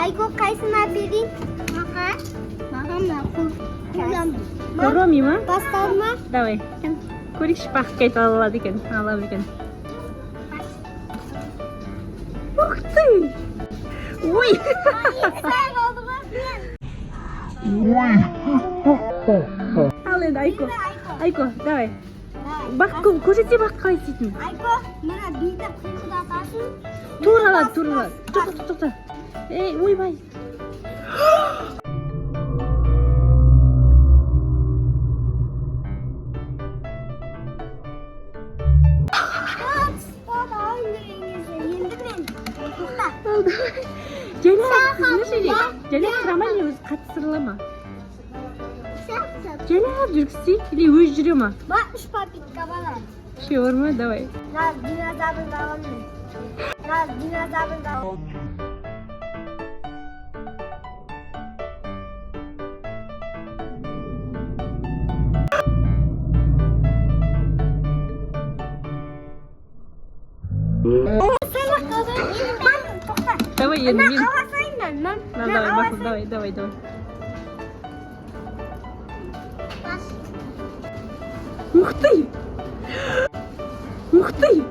Айко, қайсыны әперейін? Маған. Маған мақұл. Куроми ма? Бастады ма? Давай. Көрейікші, Бақыт қайта ала алады екен, ала ма екен. Ух ты! Ой! Сәл қалды ғой. Ал енді Айко. Айко, давай. Давай. Бақыт, көрсетсе, Бақыт қалай істейтінін. Айко, мына бүйтіп қиқылдатасың. Тура алады, тура алады. Тоқта, тоқта, тоқта. Ей, ойбай. Түсті алайын деген кезде енді мен. Тоқта. Ал, давай. Жайлап, жүрсеңші или? Жайлап тұра ма или өзі қатты сырыла ма? Жайлап жүргізсе или өзі жүре ма? Ба, үш попытка бар. Үшеу бар ма? Давай. Мына динозаврды аламын мен. Мына динозаврды аламын. Тоқта. Давай енді Мына мен. аласайын мен. Мен На, давай, мақұл, давай, давай, давай. Бас. Ух ты! Ух ты!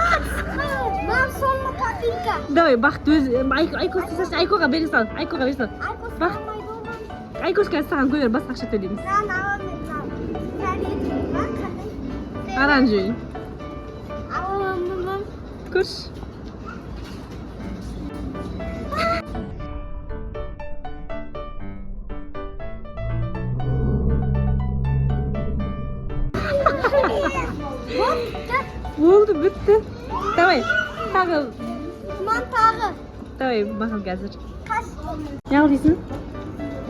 Мам, соңғы попытка. Давай, Бақыт өз Айко істей, Айкоға бере сал. Айкоға бере сал. Айко Бақыт. салмайды оған. Айкошка, саған көбірек басқа ақша төлейміз. Мынаны аламын мен, мынаны. Фиолетовый ма, қандай? Оранжевый. Аламын мен. Көрші. Болды. Болды, бітті. Давай, тағы. Мам, тағы. Давай, мақұл, қазір. Қаш. Не ал дейсің?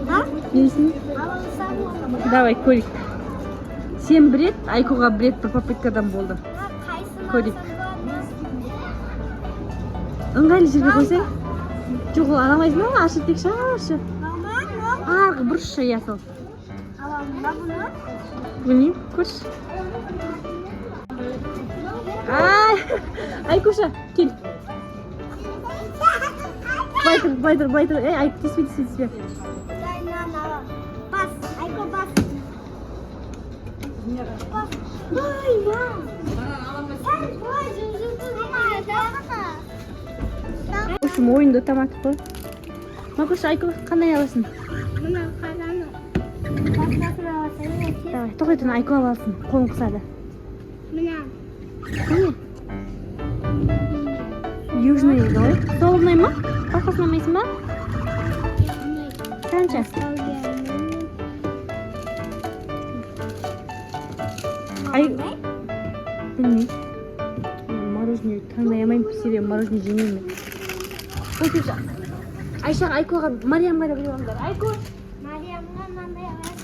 А? Не дейсің? Алсам. Давай, көрейік. Сен бір рет, Айкоға бір рет, бір попыткадан болды. Қайсыны Көрейік. алсам болады? Ыңғайлы жерге қойсаң. Жоқ, ол ала алмайсың ба? Ашы, тек шашы. Мама, мынау. Арғы бұрышы, иә, сол. Аламын ба бұны? Білмеймін, көрші. Ай, Айкоша, кел. Былай тұр, былай тұр, былай тұр. Ей, Ай, тиіспе, тиіспе, тиіспе. Дай, мынаны аламын. Бас, Айко, бас. Бас. Ой, мам. Сәл былай жылжыту деген. В общем, ойынды ұтамадық қой. Макош, Айко, қандай аласың? Мына қараны. Басқасын аласың. Давай, тоқтай тұр, Айко ала алсын. Қолын қысады. Мына. Қане? Южный дейді ғой. Сол ұнай ма? Басқасын алмайсың ба? Қанша? Ай, білмеймін. Мен мороженое таңдай алмаймын, себебі мороженое жемеймін мен. Ой, Айшаға, Айкоға, Мариямға да беріп алыңдар. Айко! Мариямға мынандай аласың.